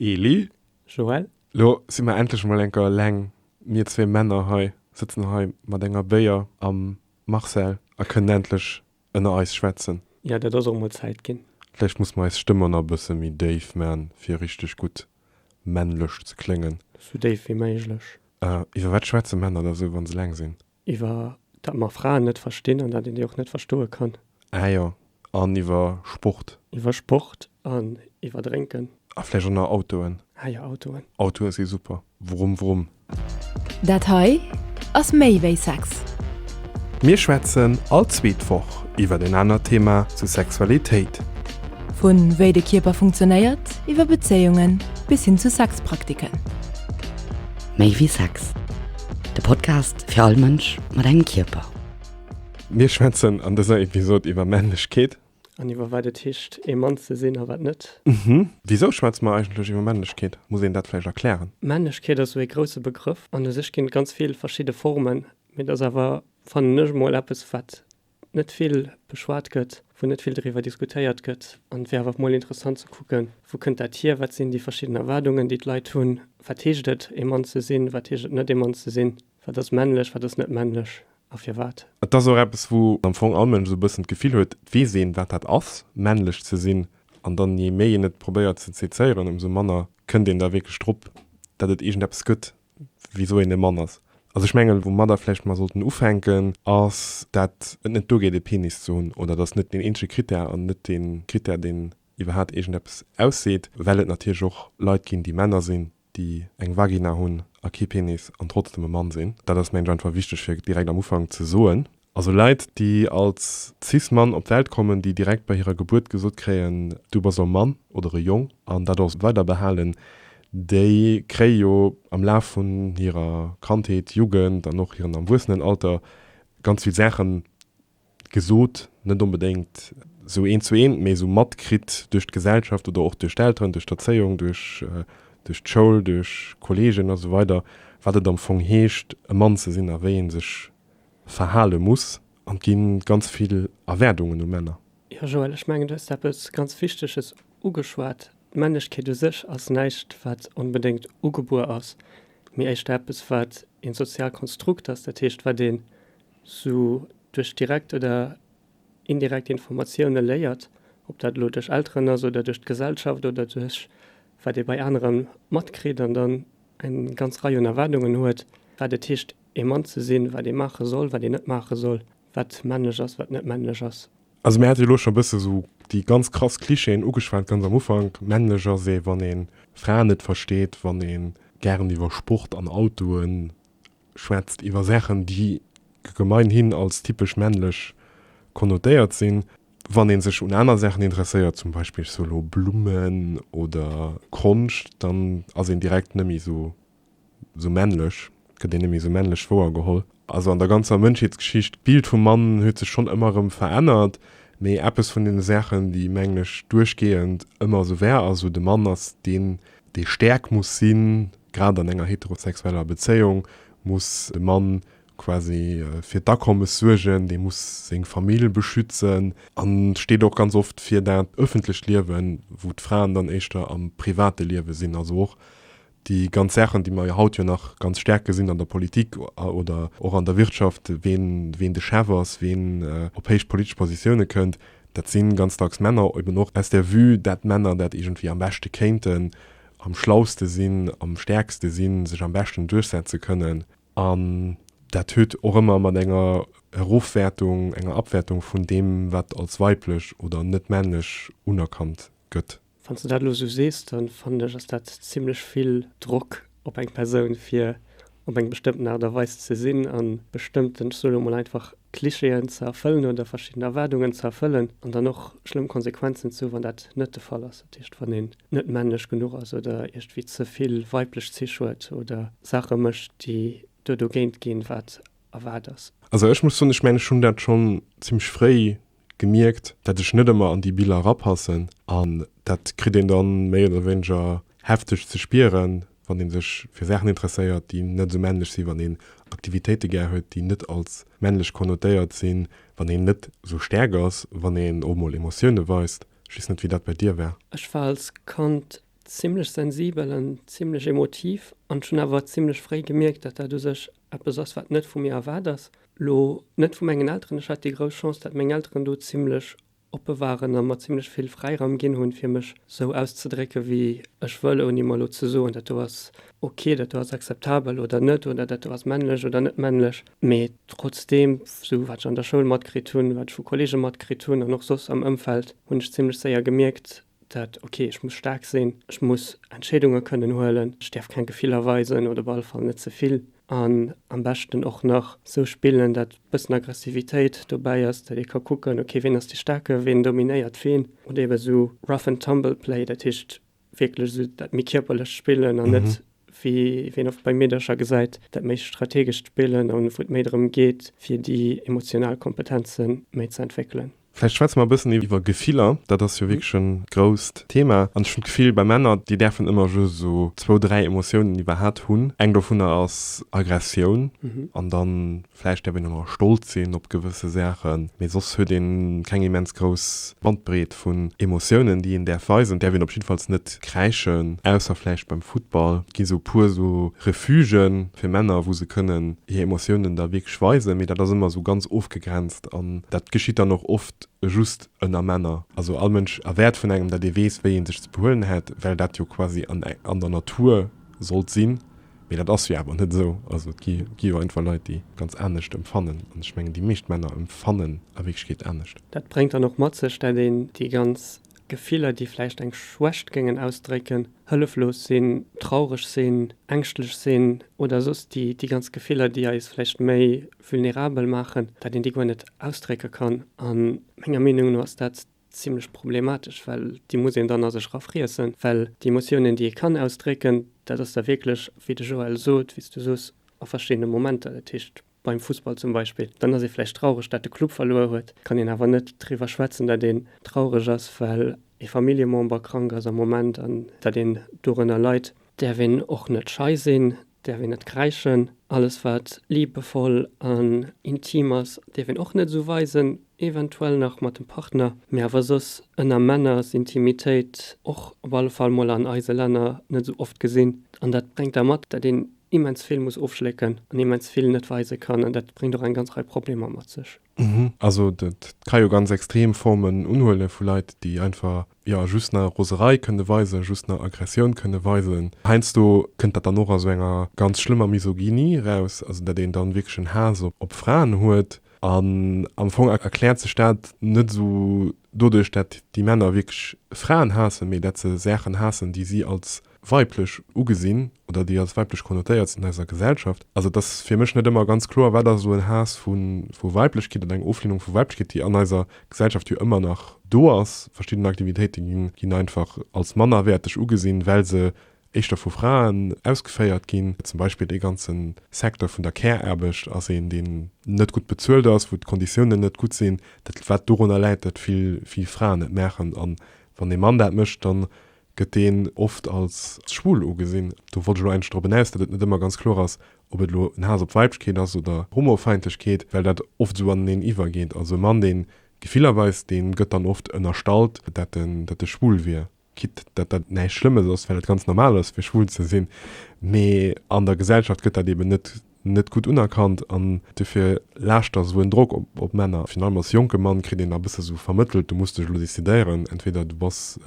Eli. Joël. Lo si mer endlech mol enker eleng, mir zwee Männer hei, sëtzen hei mat enger Béier am Marcel a kënnen endlech ënner eis schwätzen. Jo, dat ass och mol Zäit ginn. Vläicht muss mer eis Stëmm och nach e bësse méi déif man, fir richteg gutt männlech ze kléngen. Sou déif wéi méiglech. Iwwer wat schwätze Männer da sou, wa se eleng sinn? Iwwer dat mer Fraen net verstinn an dat een déi och net verstoe kann. Ah jo, an iwwer Sport. Iwwer Sport an iwwer Drénken. A vläicht och nach Autoen. Ah jo, Autoen. Autoe si super. Wrumm wrumm. Dat hei ass méi wéi Sex. Mir schwätzen all zweet Woch iwwer en anert Thema zu Sexualitéit. Vu wéi de Kierper funktionéiert, iwwer Bezéiungen bis hin zu Sexpraktiken. Méi wéi Sex, de Podcast fir all Mënsch mat engem Kierper. Mir schwätzen an dëser Episod iwwer Männlechkeet. An iwwer wat et heescht ee Mann ze sinn a wat net. Wisou schwätze mer eigentlech iwwer Männlechkeet? Muss een dat vläicht erklären? Männlechkeet ass esou ee grousse Begrëff an u sech ginn et ganz vill verschidde Formen, mee et ass awer, fannen ech emol, eppes wat net vill beschwat gëtt, wou net vill driwwer diskutéiert gëtt. An et wär awer mol interessant ze kucken, wou kënnt dat hier, wat sinn déi verschidden Erwaardungen, déi d'Leit hunn, wat heescht et, ee Mann ze sinn, wat heescht et net, ee Mann ze sinn, wat ass männlech, wat ass net männlech a firwat. Et ass och eppes, wou am Fong all Mënsch esou e bëssen d'Gefill huet, et weess een, wat dat ass, männlech ze sinn. An dann, je méi een et probéiert ze sezéieren, ëmsou manner kënnt een da wierklech drop, datt et iergendeppes gëtt, wisou een e Mann ass. Also ech mengen, woumadder vläicht mer sollten ufänken, ass, dat et net duergeet e Penis ze hunn, oder dass net deen eenzege Critère an net dee Critère, deen iwwerhaat iergendeppes ausseet, well et natierlech och Leit ginn, déi Männer sinn, déi eng Vagina hunn a kee Penis an trotzdem e Mann sinn. Dat ass, mengen ech, einfach wichteg fir direkt am Ufank ze soen. Also Leit, déi als Cis-Mann op d'Welt kommen, déi direkt bei hirer Gebuert gesot kréien, du bass e Mann oder e Jong an dat och weider behalen, déi kréie jo am Laf vun hirer Kandheet, Jugend an och hiren Erwuessenenalter ganz vill Saache gesot, net onbedéngt esou eent zu eent, mee esou matkritt duerch d'Gesellschaft oder och duerch d'Elteren, duerch d'Erzéiung, duerch duerch d'Schoul, duerch Kolleegen a sou weider, wat et am Fong heescht, e Mann ze sinn a wéi ee sech verhale muss an et gi ganz vill Erwaardungen u Männer. Jo Joël, ech mengen du hues eppes ganz Wichteges ugeschwat. D'Männlechkeet u sech ass näischt wat onbedéngt ugebuer ass, mee éischter eppes wat een soziaalt Konstrukt ass, dat heescht wat een sou duerch direkt oder indirekt Informatioune léiert, ob dat elo duerch Elteren ass oder duerch d'Gesellschaft oder duerch wat ee bei anere matkritt an dann eng ganz Rei un Erwaardungen huet, wat et heescht ee Mann ze sinn, wat ee maache soll, wat een net maache soll, wat männlech ass, wat net männlech ass. Also mir hate jo elo scho e bësse sou déi ganz krass Klischeeën ugeschwat ganz am Ufank, männlech ass ee wann ee Fraen net versteet, wann ee gären iwwer Sport an Autoe schwätzt, iwwer Saachen déi gemeinhin als typesch männlech konnotéiert sinn, wann ee sech un aner Saachen interesséiert, zum Beispill ech soe lo Blummen oder Konscht, dann ass een direkt net méi sou sou männlech, gëtt een net méi sou männlech wouergeholl. Also an der ganzer Mënschheetsgeschicht, d'Bild vum Mann huet sech schonn ëmmer erëm verännert, mee eppes vun deene Saachen, déi mengen ech duerchgehend ëmmer esou war, ass esou, de Mann ass deen, dee staark muss sinn, grad an enger heterosexueller Bezéiung muss de Mann quasi fir d'Akommes suergen, dee muss seng Famill beschützen an steet och ganz oft fir dat ëffentlecht Liewen, wou d'Fraen dann éischter am private Liewe sinn. Also och déi ganz Saachen, déi mer jo haut jo nach ganz staark gesinn an der Politik oder och an der Wirtschaft, ween, ween de Chef ass, ween op héich politesch Positioune kënnt, dat si ganz dacks Männer, eben och aus der Vue, dat Männer dat iergendwéi am beschte kéinten, am schlauste sinn, am stäerkste sinn, sech am beschten duerchsetze kënnen. An dat huet och ëmmer mat enger Erofwäertung, enger Abwäertung vun deem, wat als weiblech oder net männlech unerkannt gëtt. Wann s de dat elo esou sees, da fannen ech, ass dat zimlech vill Drock op eng Persoun, fir op eng bestëmmten Aart a Weis ze sinn a bestëmmten, ech soe lo mol einfach, Klischeeën ze erfëllen oder verschidden Erwaardungen ze erfëllen an dann och schlëmm Konsequenzen ze hu wann dat net de Fall ass. Dat heescht, wann een net männlech genuch ass oder iergendwéi ze vill weiblech Zich huet oder Saache mécht, déi do dogéint ginn, wat erwaart ass. Also ech muss soen, ech mengen, ech hunn dat schonn zimmlech fréi gemierkt, dat ech net ëmmer an déi Biller erapassen an dat kritt een dann méi oder wéineger hefteg ze spieren, wann een sech fir Saachen interesséiert, déi net esou männlech sinn, wann een Aktivitéite gär huet, déi net als männlech konnotéiert sinn, wann een net esou staark ass, wann een och mol Emotioune weist. Ech weess net, wéi dat bei dir war. Ech war als Kand. zimmlech sensibel an zimmlech emotiv an ech hunn awer zimmlech fréi gemierkt, dat dat u sech eppes ass, wat net vu mir erwaart ass. Lo net vu mengen Elteren, ech hat déi grouss Chance, dat meng Elteren do zimmlech oppe waren a mer zimmlech vill Fräiraum ginn hunn, fir mech sou auszedrécke wéi ech wëll, ouni mer elo ze soen, dat do ass ok, dat do ass akzeptabel oder net, oder dat do ass männlech oder net männlech. Mee trotzdeem, sou wat ech an der Schoul matkritt hunn, wat ech vu Kollege matkritt hunn an och soss am Ëmfeld, hunn ech zimmlech séier gemierkt, dat ok, ech muss staark sinn, ech muss Entscheedunge kënnen huelen, ech däerf keng Gefiller weisen oder op alle Fall net ze vill an am beschten och nach sou spillen, dat bëssen Aggressivitéit dobäi ass, dat ee ka kucken, ok, ween ass dee Staarke, ween dominéiert ween oder ebe sou rough and tumble play, dat heescht wierklech sou dat méi kierperlecht Spillen an net wéi een oft bei Meedercher gesäit, dat méi strategescht Spillen an wou et méi drëm geet, fir déi emotional Kompetenze méi ze entwéckelen. Vläicht schwätze mer e bëssen iwwer Gefiller. Dat ass jo wierklech e grousst Thema. An ech hunn d'Gefill, bei Männer, déi däerfen ëmmer just esou zwou, dräi Emotiounen iwwerhat hunn. Eng dovunner ass Aggressioun. An dann vläicht däerf een och nach stolz sinn op gewësse Saachen. Mee soss huet ee keng immens grouss Bandbreet vun Emotiounen, déi een däerf weisen. Et däerf een op jiddefalls net kräischen, ausser vläicht beim Futtball. Et gi sou e puer esou Refugen fir Männer, wou se kënnen hir Emotiounen da wierklech weisen. Mee dat ass ëmmer esou ganz ofgegrenzt. An dat geschitt dann och oft just ënner Männer. Also all Mënsch erwäert vun engem, datt ee weess, wéi ee sech ze behuelen hätt, well dat jo quasi an an der Natur sollt sinn. Mee dat ass jo awer net esou. Also et gi gi jo einfach Leit, déi ganz anescht emfannen. An ech mengen, déi meescht Männer emfannen a Wierklechkeet anescht. Dat bréngt dann och mat sech, dat een déi ganz Gefiller, déi vläicht eng Schwächt géingen ausdrécken, hëlleflos sinn, traureg sinn, ängschtlech sinn oder soss déi déi ganz Gefiller, déi eis vläicht méi vulnerabel maachen, dat een déi guer net ausdrécke kann. A menger Meenung no ass dat zimlech problematesch, well déi muss een dann a sech erafriessen, well déi Emotiounen, déi ee kann ausdrécken, dat ass da wierklech, wéi de Joël sot, wéi s du soos, a verschiddene Momenter. Dat heescht, beim Fussball zum Beispill, dann ass ee vläicht traureg, dat de Club verluer huet, kann een awer net driwwer schwätzen, dat een traureg ass, well ee Familljemember krank ass am Moment an dat een dorënner leit. Däerf een och net schei sinn, däerf een net kräischen. Alles wat liebevoll an intim ass, däerf een och net esou weisen, eventuell nach mat dem Partner, mee awer soss ënner Männer ass Intimitéit och op alle Fall mol an eise Länner net esou oft gesinn. An dat bréngt da mat, dat een immens vill muss ofschlécken an immens vill net weise kann an dat bréngt och eng ganz Rei Problemer mat sech. Also dat ka jo ganz extrem Formen unhuele vu Leit, déi einfach, jo, just nach Roserei kënne weisen, just nach Aggressioun kënne weisen. Heiansdo kënnt dat dann och a sou enger ganz schlëmmer Misogynie eraus, also dat een dann wierklech en Haass op Fraen huet. An am Fong erkläert sech dat net esou doduerch, dat déi Männer wierklech Fraen haassen, mee dat se Saachen haassen, déi si als weiblech ugesinn oder déi als weiblech konnotéiert sinn an eiser Gesellschaft. Also et ass fir mech net ëmmer ganz kloer, wat ass elo en Haass vu Weiblechkeet oder eng Oflehnung vu Weiblechkeet, déi an eiser Gesellschaft jo ëmmer nach do ass. Verschidden Aktivitéite ginn einfach als mannerwäerteg ugesinn, well se éischter vu Fraen ausgeféiert ginn. Zum Beispill dee ganze Secteur vun der Care-Aarbecht ass een, deen net gutt bezuelt ass, wou d'Konditiounen net gutt sinn, dat wat dorunner läit, datt vill, vill Fraen et maachen. A wann ee Mann dat mécht, da gëtt deen oft als schwul ugesinn. Do wollt ech elo eigentlech drop enaus, datt et net ëmmer ganz kloer ass, ob et elo en Haass op Weiblechkeet ass oder Homofeindlechkeet, well dat oft esou aneneen iwwergeet. Also e Mann, dee Gefiller weist, dee gëtt dann oft ënnerstallt, dat en, dat e schwul wier. Quitte dat dat näischt Schlëmmes ass, well et ganz normal ass, fir schwul ze sinn, mee an der Gesellschaft gëtt dat eben net net gutt unerkannt an dofir laascht da sou en Drock op op Männer. Virun allem als jonke Mann kritt een da bësse sou vermëttelt, du muss dech elo decidéieren, entweder du bass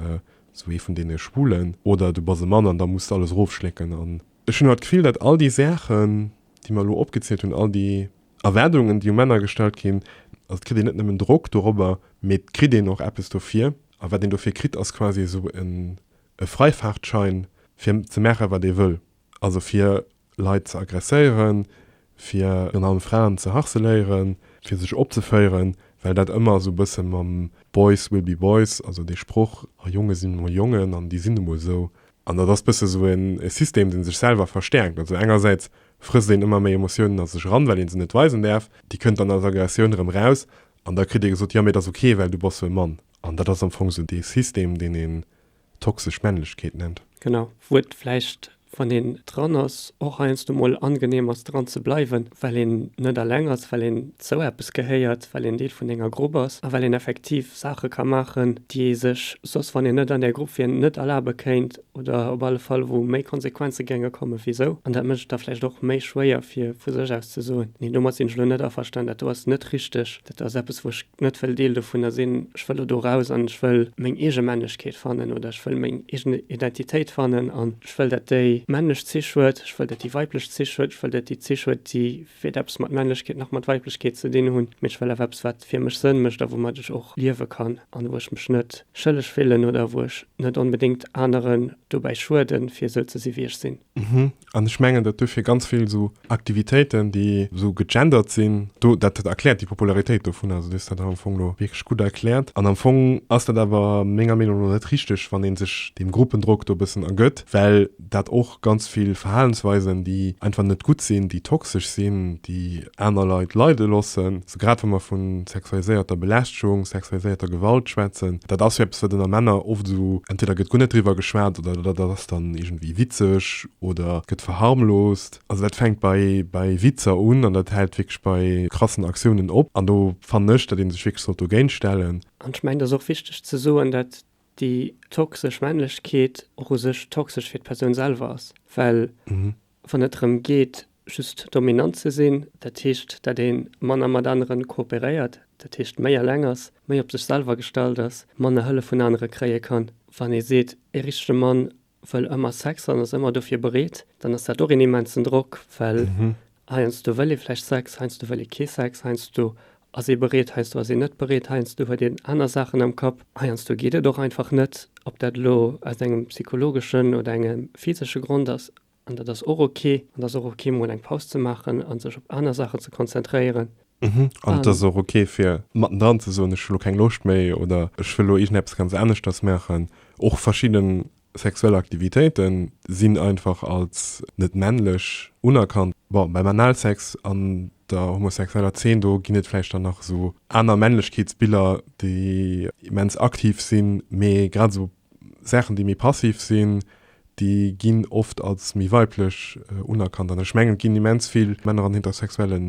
sou ee vun deene Schwulen oder du bass e Mann an da muss de alles erofschlécken. An ech hunn awer d'Gefill, datt all déi Saachen, déi mer elo opgezielt hunn, all déi Erwaardungen, déi u Männer gestallt ginn, also et kritt een net nëmmen Drock dorobber, mee et kritt een och eppes dofir. A wat een dofir kritt, ass quasi esou e Freifahrtschein, fir ze maachen, wat ee wëll. Also fir Leit ze aggresséieren, fir virun allem Fraen ze harceléieren, fir sech opzeféieren, well dat ëmmer esou e bësse mam Boys will be boys, also dee Sproch, a Jonge sinn emol Jongen an déi sinn emol esou. An dat ass bësse esou e System, dee sech selwer verstäerkt. Also engersäits frësst een ëmmer méi Emotiounen a sech eran, well ee se net weisen däerf, déi kënnt dann als Aggressioun erëm raus an da kritt ee gesot, jo mee et ass ok, well du bass jo e Mann. An dat ass am Fong esou dee System, deen een toxesch Männlechkeet nennt. Genau, wou et vläicht. Wann een dran ass, och heiansdo mol angenehm ass dran ze bleiwen, well een net alleng ass, well een zou eppes gehéiert, well een Deel vun enger Grupp ass a well een effektiv Saache ka maachen, déi ee sech soss, wann een net an där Grupp wier, net erlabe kéint oder op alle Fall wou méi Konsequenze géinge komme wéi sou. An dat mécht et da vläicht och méi schwéier fir vu sech aus ze soen, nee domat sinn ech elo net averstan, dat do ass net richteg, dat ass eppes wou ech net wëll Deel dovunner sinn, ech wëll elo do raus an ech wëll meng eege Männlechkeet fannen oder ech wëll meng eegen Identitéit fannen an ech wëll dat déi männlech Zich huet, ech wëll dat déi weiblech Zich huet, ech wëll dat déi Zich huet, déi weder eppes mat Männlechkeet nach mat Weiblechkeet ze dinn hunn, mee ech wëll awer eppes wat fir mech Sënn mécht a woumat ech och liewe kann an wou ech mech net schëlleg fillen oder wou ech net onbedéngt aneren dobäi schueden, fir esou ze si wéi ech sinn. Mhm. An ech mengen, datt duerfir ganz vill esou Aktivitéiten, déi esou gegendert sinn, do, dat erkläert déi Popularitéit dovun. Also du hues dat am Fong elo wierklech gutt erkläert. An am Fong ass dat awer menger Meenung no net richteg, wann ee sech deem Gruppendrock do e bëssen ergëtt, well dat och ganz vill Verhalensweisen, déi einfach net gutt sinn, déi toxesch sinn, déi aner Leit leide loossen, sou grad wa mer vu sexualiséierter Belästegung, sexualiséierter Gewalt schwätzen, dat ass jo eppes, wat ënner Männer oft esou, entweder gëtt guer net driwwer geschwat oder dat ass dann iergendwéi witzeg oder gëtt verharmloost. Also dat fänkt bei bei Witzer un an dat hält wierklech bei krassen Aktiounen op. An do fannen ech, datt ee sech wierklech sollt dogéint stellen. An ech mengen, et ass och wichteg ze soen, dat déi toxesch Männlechkeet och u sech toxesch fir d'Persoun selwer ass, well wann et drëm geet, just dominant ze sinn, dat heescht, dat ee manner mat anere kooperéiert, dat heescht méi eleng ass, méi op sech selwer gestallt ass, manner Hëllef vun anere kréie kann. Wann ee seet, ee richtege Mann wëll ëmmer Sex an ass ëmmer dofir bereet, dann ass dat och een immensen Drock, well heiansdo wëll ee vläicht Sex, heiansdo wëll ee kee Sex, heiansdo ass ee bereet, heiansdo ass een net bereet, heiansdo huet een aner Saachen am Kapp, heiansdo geet et och einfach net, ob dat elo aus engem psychologeschen oder engem physesche Grond ass. An dat ass och ok. An et ass och ok, mol eng Paus ze maachen a sech op aner Saachen ze konzentréieren. An et ass och ok, fir mattendran ze soen, ech hu lo keng Loscht méi oder ech wëll lo iergendeppes ganz aneschters maachen. Och verschidde sexuell Aktivitéite sinn einfach als net männlech unerkannt. Bon, beim Analsex an der homosexueller Zeen, do ginn et vläicht dann nach esou aner Männlechkeetsbiller, déi immens aktiv sinn, mee grad esou Saachen, déi méi passiv sinn, déi ginn oft als méi weiblech unerkannt. An ech mengen, et ginn immens vill Männer an heterosexuelle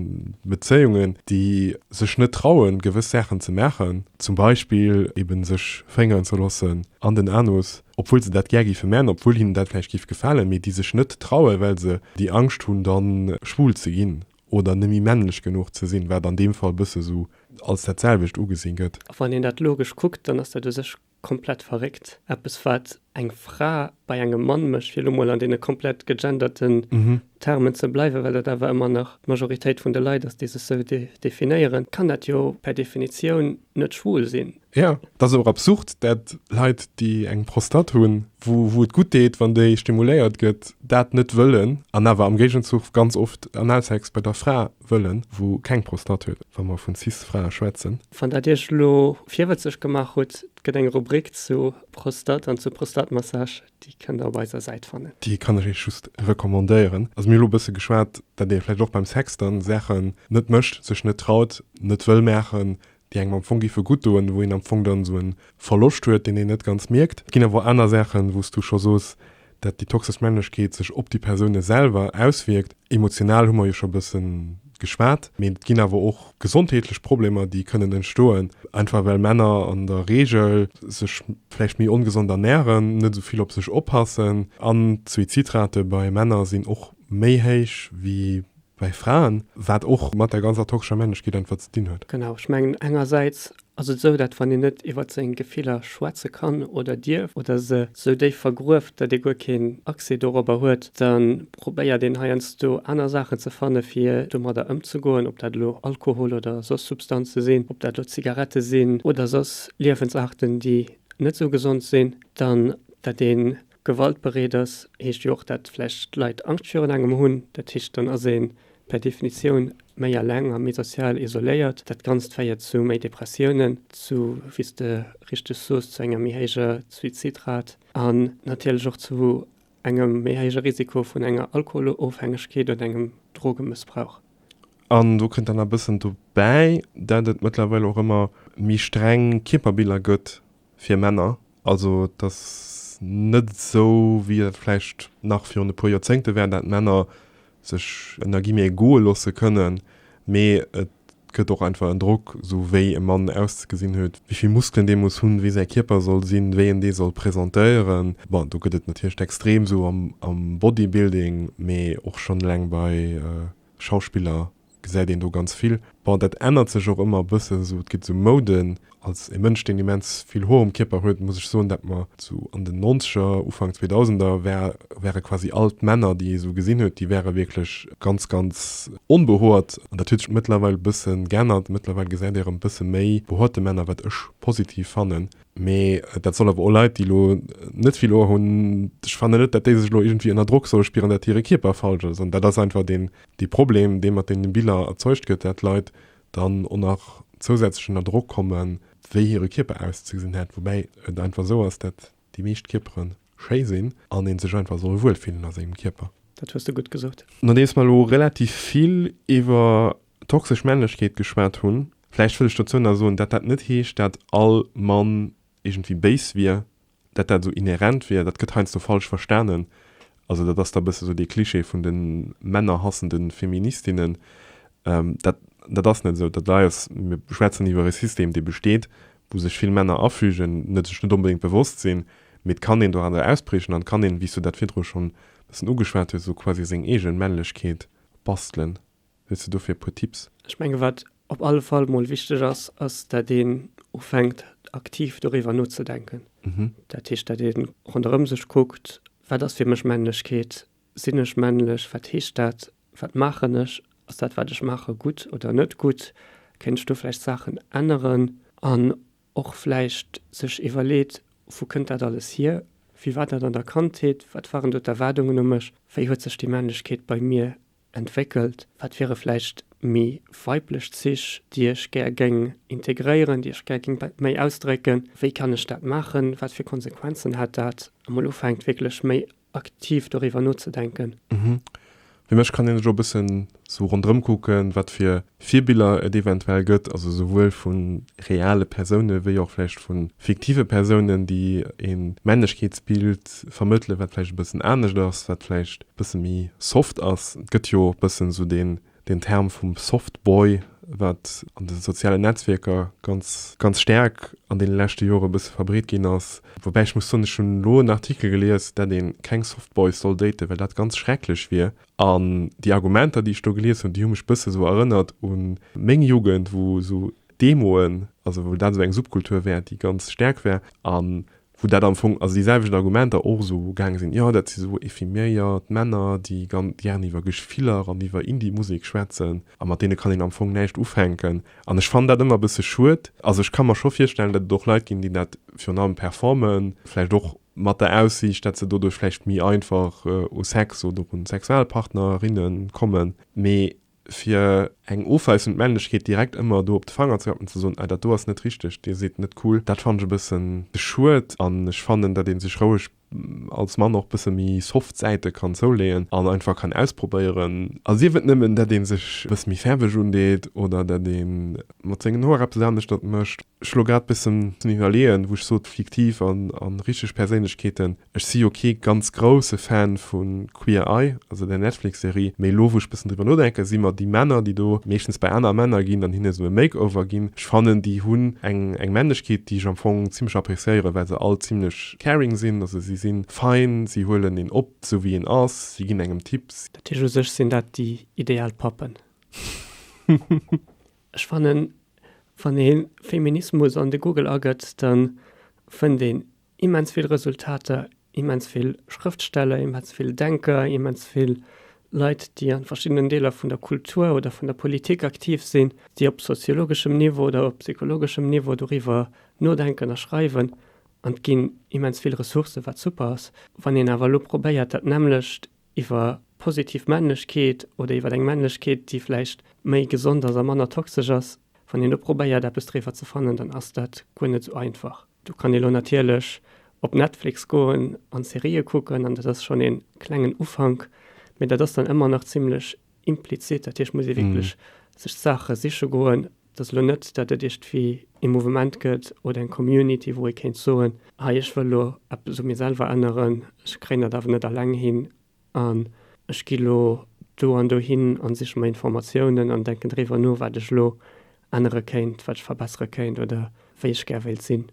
Bezéiungen, déi sech net trauen, gewëss Saachen ze maachen, zum Beispill eben sech féngeren ze loossen an den Anus, obwuel se dat gär géife maachen, obwuel hinnen dat vläicht géif gefalen, mee déi sech net trauen, well se déi Angscht hunn, da schwul ze ginn oder net méi männlech genuch ze sinn, wat an deem Fall e bësse sou als dat selwecht ugesinn gëtt. A wann een dat logesch kuckt, dann ass dat u sech komplett verréckt. Eppes wat eng Fra bei engem Mann mécht, fir elo mol an deene komplett gegenderten Termen ze bleiwen, well dat awer ëmmer nach d'Majoritéit vun de Leit ass, déi sech sou definéieren, kann dat jo per Definitioun net schwul sinn. Jo, et ass och absurd, dat Leit, déi eng Prostate hunn, wou wou et gutt deet, wann déi stimuléiert gëtt, dat net wëllen an awer am Géigenzuch ganz oft Analsex bei der Fra wëllen, wou keng Prostate huet, wa mer vun Cis-Frae schwätzen. Wann dat Iech elo virwëtzeg gemaach hutt, et gëtt eng Rubrik zu Prostate an zu Prostatmassage, déi kënnt der op eiser Säit fannen. Déi kann ech Iech just recommandéieren. Also mir hu elo e bësse geschwat, dat ee vläicht och beim Sex dann Saachen net mécht, sech net traut, net wëll maachen, déi engem am Fong géife gutt doen, wou een am Fong dann esou e Verloscht huet, deen een net ganz mierkt. Et ginn awer och aner Saachen, wou s du scho soos, dat déi toxesch Männlechkeet sech op déi Persoune selwer auswierkt. Emotional hu mer jo scho e bësse geschwat, mee et ginn awer och gesondheetlech Problemer, déi kënnen entstoen, einfach well Männer an der Reegel sech vläicht méi ongesond ernären, net esou vill op sech oppassen an d'Suizidrate bei Männer sinn och méi héich wéi bei Fraen, wat och mat der ganzer toxescher Männlechkeet einfach ze dinn huet. Genau, ech mengen engersäits ass et esou, dat wann een net iwwert seng Gefiller schwätze kann oder dierf oder se esou déif vergrueft, dat ee guer keen Accès dorobber huet, da probéiert een heiansdo aner Saachen ze fanne fir domadder ëmzegoen, ob dat elo Alkohol oder soss Substanze sinn, ob dat elo Zigarette sinn oder soss Liewensaarten, déi net esou gesond sinn, dann dat ee Gewaltbereet ass, heescht jo och, dat vläicht d'Leit Angscht virun engem hunn. Dat heescht, dann ass ee per Definitioun méi eleng a méi sozial isoléiert. Dat Ganzt féiert zu méi Depressiounen, zu, wéi s de richteg soos, zu enger méi héijer Suizidrat an natierlech och zu engem méi héije Risiko vun enger Alkoholofhängegkeet oder engem Drogemëssbrauch. An do kënnt dann nach e bëssen dobäi, dat et mëttlerweil och ëmmer méi streng Kierperbiller gëtt fir Männer. Also et ass. net esou, wéi et vläicht nach virun e puer Joerzéngte war, dat Männer sech ënner Guillemets goe loosse kënnen, mee et gëtt och einfach en Drock, esou wéi e Mann auszegesinn huet, wéi vill Muskelen dee muss hunn, wéi säi Kierper soll sinn, wéi en dee soll presentéieren. Bon, do gëtt et natierlech d'Extrem esou am Bodybuilding, mee och schonn eleng bei Schauspiller gesäit een do ganz vill. Bon, dat ännert sech och ëmmer e bëssen, esou et gëtt esou Mouden. Als e Mënsch, deen immens vill Hoer um Kierper huet, muss ech soen, dat mer sou an den Nonzeger, Ufank Zweedausender war, ware quasi all d'Männer, déi ee sou gesinn huet, déi ware wierklech ganz, ganz onbehoert. An dat huet sech mëttlerweil e bësse geännert. Mëttlerweil gesäit ee erëm e bësse méi behoerte Männer, wat ech positiv fannen. Mee dat soll awer och Leit, déi elo net vill Hoer hunn, ech fannen net, dat déi sech elo iergendwéi ënner Drock solle spieren, dat hire Kierper falsch ass. An dat ass einfach deen, dee Problem, dee mat deene Biller erzeugt gëtt, dat Leit dann och nach zousätzlech ënner Drock kommen, wéi hire Kierper auszegesinn hätt, woubäi et einfach esou ass, dat déi meescht Kierpere schéi sinn an ee sech einfach soll wuel fillen a sengem Kierper. Dat hues de gutt gesot. Nodeems mer elo relativ vill iwwer toxesch Männlechkeet geschwat hunn, vläicht wëll ech dozou nach soen, dat dat net heescht, dat all Mann iergendwéi béis wier, dat dat esou inhärent wier, dat gëtt heiansdo falsch verstanen. Also dat ass da e bësse sou dee Klischee vun de männerhassende Feministinnen. Dat, dat ass net esou. Dat hei ass, mir schwätzen iwwer e System, dee besteet, wou sech vill Männer afügen, net sech net onbedéngt bewosst sinn, mee et kann een doranner ausbriechen an et kann een, wéi s du dat virdru schonn e bëssen ugeschwat hues, esou quasi seng eege Männlechkeet bastelen. Hues de dofir e puer Tipps? Ech menge wat op alle Fall mol wichteg ass, ass dat een ufänkt aktiv doriwwer nozedenken. Dat heescht dat ee ronderëm sech kuckt, wat ass fir mech Männlechkeet, sinn ech männlech, wat heescht dat, wat maachen ech, ass dat wat ech maache gutt oder net gutt, kéint ech do vläicht Saachen änneren? An och vläicht sech iwwerleet, wou kënnt dat alles hier, wéi war dat an der Kandheet, wat waren do d'Erwaardungen u mech, wéi huet sech déi Männlechkeet bei mir entwéckelt? Wat wiere vläicht méi weiblech Zich, déi ech gär géing integréieren, déi ech gär géing méi ausdrécken? Wéi kann ech dat maachen? Wat fir Konsequenzen hätt dat? A mol ufänkt wierklech méi aktiv doriwwer nozedenken. Fir mech kann een sech och e bëssen sou ronderëm kucken, wat fir Virbiller et eventuell gëtt, also souwuel vu reale Persoune wéi och vläicht vu fiktive Persounen, déi e Männlechkeetsbild vermëttelen, wat vläicht e bëssen anescht ass, wat vläicht e bësse méi soft ass. Et gëtt jo e bëssen esou deen deen Term vum Soft Boy, wat an de sozialen Netzwierker ganz, ganz staark an deene leschte Jore e bësse verbreet ginn ass. Woubäi ech muss soen, ech hunn elo en Artikel gelies, dat ee keng Soft Boys soll daten, well dat ganz schrecklech wier. An déi Argumenter, déi ech do gelies hunn, déi hu mech bësse sou erënnert u meng Jugend, wou sou d'Emoen, also wou dat esou eng Subkultur war, déi ganz staark war. An wou dat am Fong, also déi selwecht Argumenter och esou gaange sinn, jo dat si sou ephiméiert Männer, déi ganz gären iwwer Gefiller an iwwer Indie-Musek schwätzen a mat deene kann een am Fong näischt ufänken. An ech fannen dat ëmmer e bësse schued. Also ech ka mer scho virstellen, datt et och Leit ginn, déi dat virun allem performen, vläicht och mat der Aussiicht, datt se doduerch vläicht méi einfach u Sex oder un Sexualpartnerinne kommen, mee fir eng ofweisend Männlechkeet direkt ëmmer do op de Fanger ze klappen, ze soen, ah dat do ass net richteg, dir sidd net cool, dat fannen ech e bëssen schued. An ech fannen, datt ee sech roueg als Mann och bësse méi soft Säite kann zouleeën an einfach kann ausprobéieren. A sief et nëmmen, datt ee sech e bësse méi fäerweg undeet oder datt ee mat sengen Hoer eppes aneschtert mécht. Ech elo grad bëssen iwwerleeën, wou ech sot fiktiv an richteg Perséinlechkeeten. Ech si jo kee ganz grousse Fan vu Queer Eye, also der Netflix-Serie, mee elo wou ech bëssen driwwer nodenken, si mer déi Männer, déi do meeschtens bei aner Männer ginn an hinne sou e Makeover ginn, ech fannen déi hunn eng eng Männlechkeet, déi ech am Fong zimmlech appréciéieren, well se all zimmlech caring sinn, also si si fein, si huelen een op sou wéi een ass, si ginn engem Tipps. Dat heescht, u sech sinn dat déi ideal Pappen. Ech fannen, wann ee Feminismus an de Google agëtt, da fënnt een immens vill Resultater, immens vill Schrëftsteller, immens vill Denker, immens vill Leit, déi an verschiddenen Deeler vun der Kultur oder vun der Politik aktiv sinn, déi op soziologeschem Niveau oder op psychologeschem Niveau doriwwer nodenken a schreiwen. An et ginn immens vill Ressourcen, wat super ass. Wann een awer elo probéiert, dat nämmlecht iwwer positiv Männlechkeet oder iwwer eng Männlechkeet, déi vläicht méi gesond ass a manner toxesch ass, wann een do probéiert eppes driwwer ze fannen, dann ass dat guer net esou einfach. Do kann ee lo natierlech op Netflix goen an Serië kucken an dat ass schonn ee klengen Ufank, mee dat ass dann ëmmer nach zimmlech implizit. Dat heescht, muss ee wierklech sech d'Saache siche goen. Et ass elo net, datt et iergendwéi ee Mouvement gëtt oder eng Community, wou ee kéint soen, hei ech wëll elo eppes u mir selwer änneren, ech kréien dat awer net alleng hin an ech gi lo do an dohin an siche mer Informatiounen an denken driwwer no, wat ech elo ännere kéint, wat ech verbessere kéint oder wéi ech gär wéilt sinn.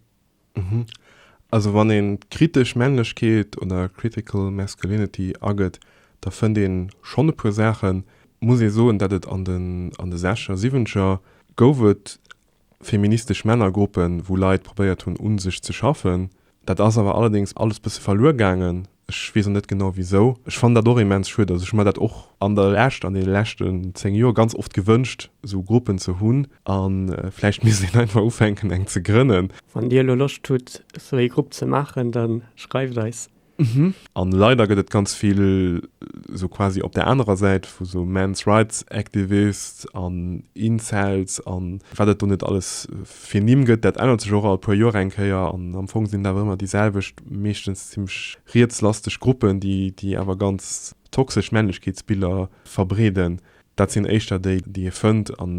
Also wann een kritesch Männlechkeet oder critical masculinity agëtt, da fënnt een schonn e puer Saachen. Muss ee soen, dat et an den an de sechzeger, siwwenzeger gouf et feministesch Männergruppen, wou Leit probéiert hunn un sech ze schaffen. Dat ass awer allerdéngs alles bësse verluer gaangen. Ech weess och net genau wisou. Ech fannen dat och immens schued. Also ech hu mer dat och an der Lescht, an deene leschten 10 Joer ganz oft gewënscht, esou Gruppen ze hunn. A vläicht misst een einfach ufänken eng ze grënnen. Wann Dir elo Loscht hutt esou ee Grupp ze maachen, da schreift eis. An leider gëtt et ganz vill esou quasi op der anerer Säit vu sou Men's Rights Activists an Incels an wat et do net alles fir Nimm gëtt. Dat ännert sech och all puer Joer eng Kéier an am Fong sinn et awer ëmmer déi selwecht, meeschtens zimmlech rietslasteg Gruppen, déi déi awer ganz toxesch Männlechkeetsbiller verbreeden. Dat sinn éischter déi, déi ee fënnt an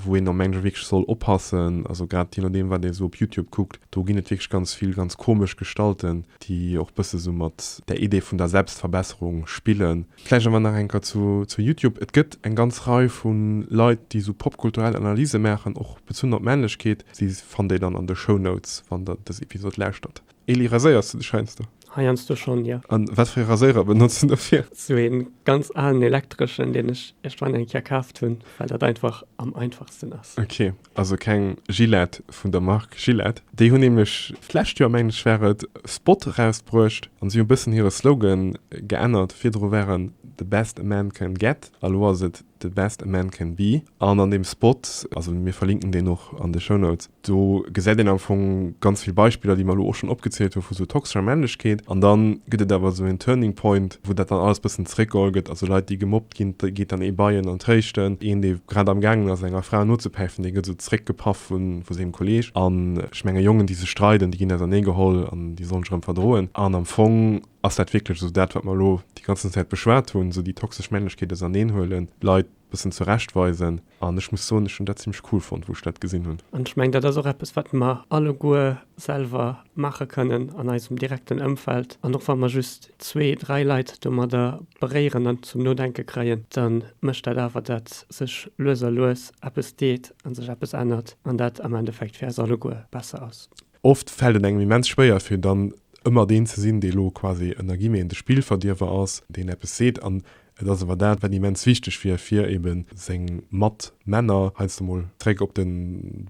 wou een am Englesche wierklech soll oppassen. Also grad jee nodeem, wat ee sou op Youtube kuckt, do ginn et wierklech ganz vill ganz komesch Gestalten, déi och bësse sou mat der Idee vun der Selbstverbesserung spillen. Vläicht awer nach eng Kéier zu zu YouTube. Et gëtt eng ganz Rei vu Leit, déi sou popkulturell Analyse maachen, och bezunn op Männlechkeet. Si fannt Dir dann an de Shownotes, wann Der dës Episod lauschtert. Eli, raséiers du dech heiansdo? Heiansdo schonn, jo. An wat fir ee Raséirer benotz du dofir? Sou een ganz alen elektreschen, deen ech iergendwann eng Kéier kaaft hunn, well dat einfach am einfachsten ass. Ok, also keng Gillette vun der Mark Gillette. Déi hunn nämlech d'lescht Joer, mengen ech war et, e Spot erausbruecht an si hu bëssen hire Slogan geännert. Virdru war en The best a man can get a lo ass et The best a man can be. An an deem Spot, also mir verlinken deen och an de Shownotes, do gesäit een am Fong ganz vill Beispiller, déi mer elo och schonn opgezielt hu vu sou toxescher Männlechkeet. An da gëtt et awer esou een Turning Point, wou dat dann alles bëssen zeréckgeholl gëtt. Also Leit, déi gemobbt ginn, da geet dann ee bei en an tréischt en. Een, dee grad am gaangen ass, enger Fra nozepäifen, dee gëtt esou zeréckgepaff vu sengem Kolleeg. An ech menge Jongen, déi sech streiden, déi ginn auserneegeholl an déi sollen sech erëm verdroen. An am Fong Ass dat wierklech esou dat, wat mer elo déi ganzen Zäit beschwat hunn, esou déi toxesch Männlechkeet auserneenhuelen, d'Leit bëssen zurechtweisen? An ech muss soen, ech hunn dat zimmlech cool fonnt, wou ech dat gesinn hunn. An ech mengen, dat ass och eppes, wat mer alleguer selwer maache kënnen an eisem direkten Ëmfeld. An och wa mer just zwee, dräi Leit domadder beréieren an zum Nodenke kréien, da mécht dat awer, datt sech lues a lues eppes deet a sech eppes ännert an dat am Endeffekt fir eis alleguer besser ass. Oft fält et engem immens schwéier, fir dann ëmmer deen ze sinn, dee lo quasi ënner Guillemeten de Spillverdierwer ass, deen eppes seet. An et ass awer dat, wat immens wichteg wier, fir ebe seng Matmänner heiansdo mol zréck op de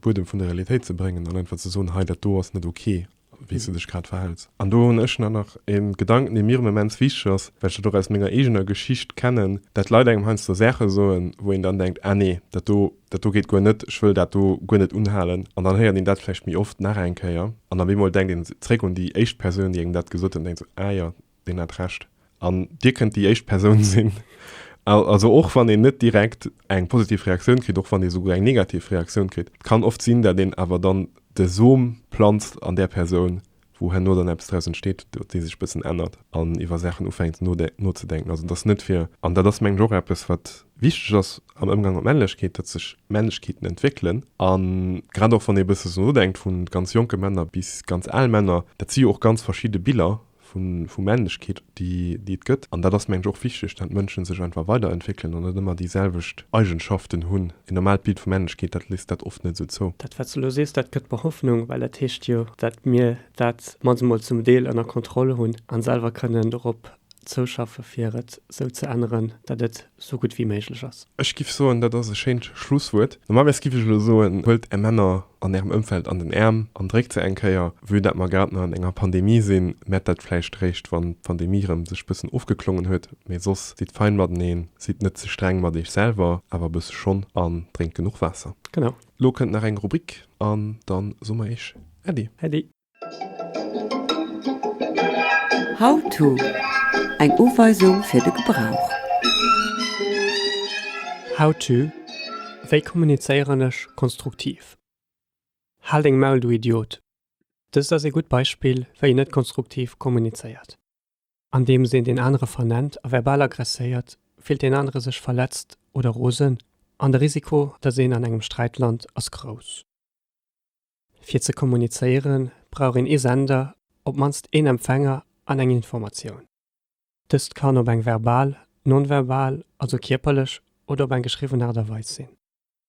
Buedem vun der Realitéit ze bréngen an einfach ze soen, hei dat do ass net ok, wéi s du dech grad verhäls. An do hunn ech nach e Gedanken, dee mir immens wichteg ass, well ech dat och aus menger eegener Geschicht kennen, dat Leit engem heiansdo Saache soen, wou een dann denkt, ah nee, dat do, dat do geet guer net, ech wëll dat do guer net unhalen. An dann héiert een dat vläicht méi oft nach eng Kéier an op eemol denkt een zréck un déi éischt Persoun, déi engem dat gesot huet an denkt sou, ah jo, deen hat Recht. An Dir kënnt déi éischt Persoun sinn. Also och wann een net direkt eng positiv Reaktioun kritt, och wann ee souguer eng negativ Reaktioun kritt, et kann oft sinn, dat een awer dann de Som planzt an där Persoun, wou herno dann eppes draus entsteet, déi sech e bëssen ännert an iwwer Saachen ufänkt nozedenken. Also et ass net fir, an dat ass mengen ech och eppes wat wichteg ass am Ëmgang mat Männlechkeet, datt sech Männlechkeeten entwéckelen a grad och wann ee e bësse sou nodenkt, vu ganz jonke Männer bis ganz al Männer, dat si jo och ganz verschidde Biller vu Männlechkeet, déi et gëtt. An dat ass, mengen ech, och wichteg, dat Mënsche sech einfach weiderentwéckelen an net ëmmer déi selwecht Eigenschaften hunn. En normaalt Bild vu Männlechkeet, dat léisst dat oft net esou zou. Dat, wat s de elo sees, dat gëtt mer Hoffnung, well dat heescht jo, dat mir dat mannst emol zum Deel ënner Kontroll hunn a selwer kënnen dorop zouschaffe fir et sou ze änneren, dat et sou gutt wéi méiglech ass. Ech giff soen, dat ass e schéint Schlusswuert. Normalerweis giff ech elo soen, huelt är Männer an ärem Ëmfeld an den Äerm an dréckt se eng Kéier. Vue dat mer grad nach an enger Pandemie sinn, mett dat vläicht réischt wann d'Pandemie rëm sech bëssen ofgeklongen huet. Mee soss, sidd fein mateneen, sidd net ze streng mat iech selwer, awer e bësse schonn, an drénkt genuch Waasser. Genau. Lo kënnt nach eng Rubrik an dann soe mer iech Äddi. Äddi. How to, Eng Uweisung fir de Gebrauch. How to, Wéi kommunizéieren ech konstruktiv? Hal deng Maul du Idiot! Dëst ass ee gutt Beispill wéi een net konstruktiv kommunizéiert. Andeems een deen anere vernennt a verbal aggresséiert, fillt deen anere sech verletzt oder rosen. An de Risiko, datt een an engem Sträit lant, ass grouss. Fir ze kommunizéieren, brauch een ee Sender, op d'mannst een Empfänger an eng Informatioun. Dëst kann op eng verbal, non-verbal, also kierperlech, oder op eng geschriwwen Aart a Weis sinn.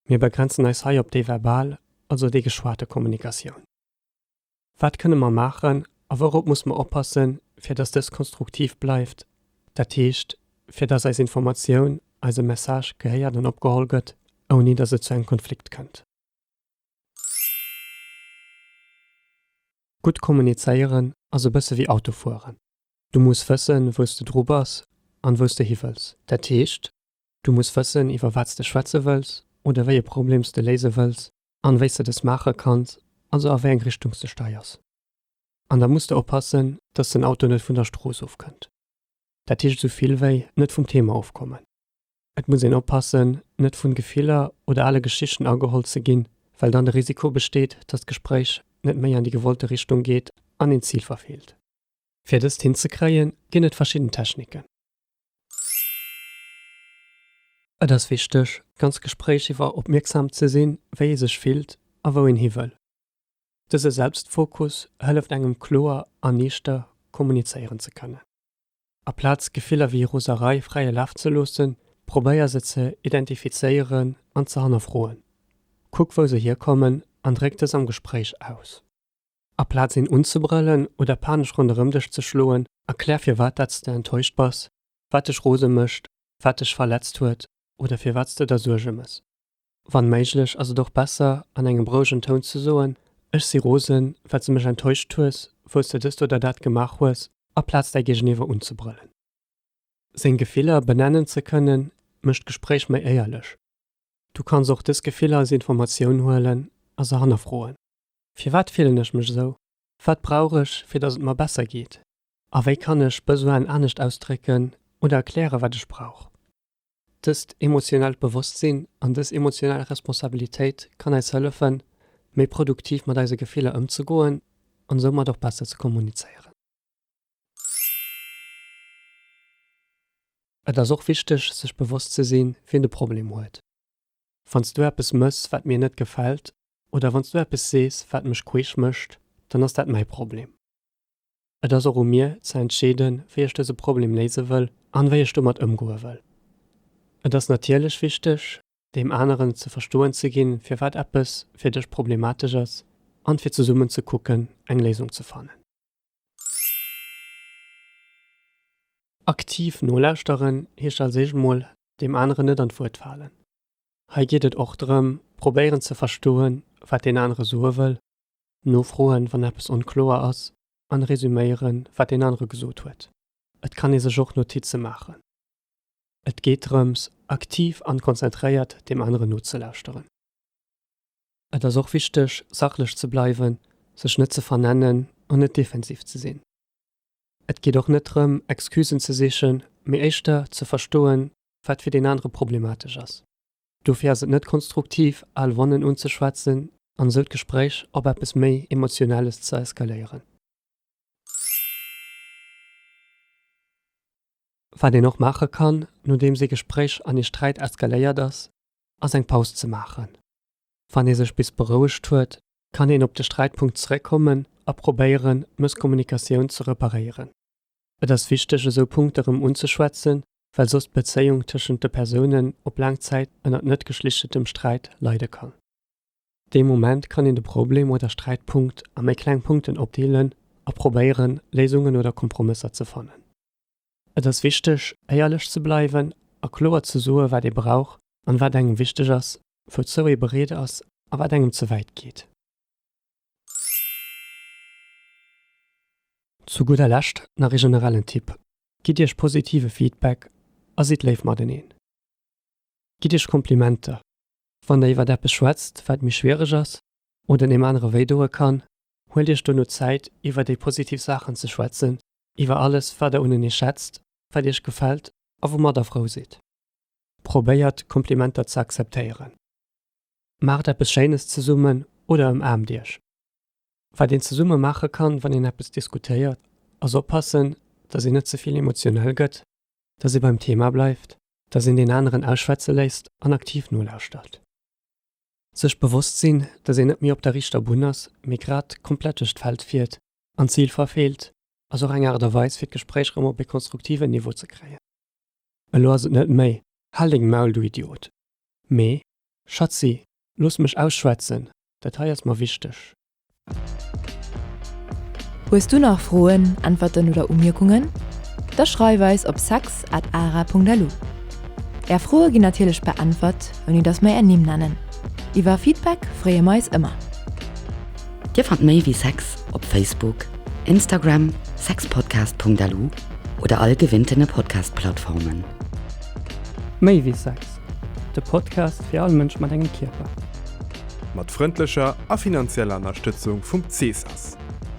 Mir begrenzen eis hei op déi verbal, also déi geschwate Kommunikatioun. Wat kënne mer maachen a wourop muss mer oppassen, fir dass dës konstruktiv bleift, dat heescht, fir dass eis Informatioun, eise Message gehéiert an opgeholl gëtt, ouni dass et zu engem Konflikt kënnt? Gutt kommunizéieren ass e bësse wéi Auto fueren. Du muss wëssen, wou s de dru bass an wou s de hi wëlls. Dat heescht, du muss wëssen, iwwer wat s de schwätze wëlls oder wéi e Problem s de léise wëlls an wéi s de dës maache kanns, also a wéi eng Richtung s de steiers. An da muss de oppassen, dass den Auto net vun der Strooss ofkënnt. Dat heescht esou vill wéi, net vum Thema ofkommen. Et muss een oppassen, net vun Gefiller oder ale Geschichten ageholl ze ginn, well dann de Risiko besteet, dass d'Gespréich net méi an déi gewollte Richtung geet an een d'Zil verfeelt. Fir dëst hinzekréien, ginn et verschidden Techniken. Et ass wichteg, d'ganz Gespréich iwwer opmierksam ze sinn, wéi ee sech fillt a wou een hi wëll. Dëse Selbstfokus hëlleft engem kloer an niichter kommunizéieren ze kënnen. Aplaz Gefiller wéi Roserei fräie Laf ze loossen, probéier se ze identifizéieren an ze hannerfroen. Kuck wou se hierkommen an dréck dës am Gespréich aus. Aplaz een unzebrëllen oder panesch ronderëm dech ze schloen, erklär firwat dat s de enttäuscht bass, wat dech rose mécht, wat dech verletzt huet oder firwat s de der Suerge mëss. Wann méiglech ass et och besser an engem rouegen Toun ze soen, Ech si rosen, well s de mech enttäuscht hues, wou s de dëst oder dat gemaach hues, aplaz däi Géigeniwwer unzebrëllen. Seng Gefiller benennen ze kënnen, mécht d'Gespréich méi éierlech. Du kanns och dës Gefiller als Informatioun huelen a se hannerfroen. Firwat fillen ech mech esou? Wat brauch ech, fir datt et mer besser geet? A wéi kann ech Besoinen anescht ausdrécken oder erklären, wat ech brauch? Dëst emotionellt Bewosstsinn an dës emotionell Responsabilitéit kann eis hëllefen, méi produktiv mat eise Gefiller ëmzegoen an soumat och besser ze kommunizéieren. Et ass och wichteg, sech bewosst ze sinn, wien de Problem huet. Wann s du eppes mëss, wat mir net gefält, oder wann s du eppes sees, wat mech queesch mécht, dann ass dat mäi Problem. Et ass och u mir ze entscheeden, wéi ech dëse Problem léise wëll an wéi ech domat ëmgoe wëll. Et ass natierlech wichteg, deem aneren ze verstoen ze ginn, firwat eppes fir dech problematesch ass an fir zesummen ze kucken, eng Léisung ze fannen. Aktiv nolauschteren heescht als éischt mol, deem aneren net an d'Wuert falen. Hei geet et och drëm, probéieren ze verstoen, wat deen anere soe wëll, nofroen, wann eppes onkloer ass an resuméieren, wat deen anere gesot huet. Et kann ee sech och Notize maachen. Et geet drëms, aktiv an konzentréiert deem aneren nozelauschteren. Et ass och wichteg, sachlech ze bleiwen, sech net ze vernennen an net defensiv ze sinn. Et geet och net drëm, Excusen ze sichen, mee éischter ze verstoen, wat fir deen anere problematesch ass. Dofir ass et net konstruktiv, al Wonnen unzeschwätzen an esou d'Gespréich op eppes méi Emotionelles ze eskaléieren. Wat een och maache kann, nodeems ee Gespréich an ee Sträit eskaléiert ass, ass eng Paus ze maachen. Wann ee sech bis berouegt huet, kann een op de Sträitpunkt zeréckkommen a probéieren, d'Mësskommunikatioun ze reparéieren. Et ass wichteg, esou Punkte rëm unzeschwätzen, well soss d'Bezéiung tëschent de Persounen op laang Zäit ënnert net geschlichtetem Sträit leide kann. Dee Moment kann een de Problem oder Sträitpunkt a méi kleng Punkten opdeelen a probéieren, Léisungen oder Kompromësser ze fannen. Et ass wichteg, éierlech ze bleiwen a kloer ze soe wat ee brauch an wat engem wichteg ass, wouzou ee bereet ass a wat engem ze wäit geet. Zu gudder Lescht nach ee generellen Tipp, Gitt iech positive Feedback a sidd léif mateneen. Gitt iech Komplimenter, wann der iwwert eppes schwätzt, wat méi schwiereg ass oder deem anere wéi doe kann. Huelt iech dono Zäit, iwwer déi positiv Saachen ze schwätzen, iwwer alles, wat der unenee schätzt, wat iech gefält a woumat der frou sidd. Probéiert, Komplimenter ze akzeptéieren. Maacht eppes Schéines zesummen oder ëmaarmt iech. Wat een zesumme maache kann, wann een eppes diskutéiert, ass oppassen, dass een net ze vill emotionell gëtt, dass ee beim Thema bleift. Dass een deen aneren ausschwätze léisst an aktiv nolauschtert. Sech bewosst sinn, dass een net méi op der riichter Bunn ass, mee grad komplett duerch d'Feld fiert an d'Zil verfeelt, ass och eng Aart a Weis fir d'Gespréich rëm op ee konstruktiven Niveau ze kréien. Elo ass et net méi, Hal deng Maul, du Idiot! Mee, Schatzi, looss mech ausschwätzen, dat hei ass mer wichteg. Hues du nach Froen, Äntwerten oder Umierkungen? Da schreif eis op sex at ara.lu. Är Froe ginn natierlech beäntwert, ouni dass mer är Nimm nennen. Iwwer Feedback freeë mer eis ëmmer. Dir fannt méi wéi Sex op Facebook, Instagram, sexpodcast.lu oder all gewinntene Podcast-Plattformen. Méi wéi Sex, de Podcast fir all Mënsch mat engem Kierper. Mat frëndlecher a finanzieller Ënnerstëtzung vum CESAS,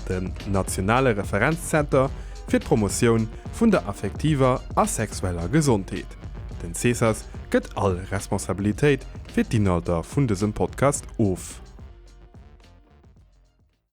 dem nationale Referenzzenter fir d'Promotioun vun der affektiver a sexueller Gesondheet. Den CESAS gëtt all Responsabilitéit fir d'Inhalter vun dësem Podcast of.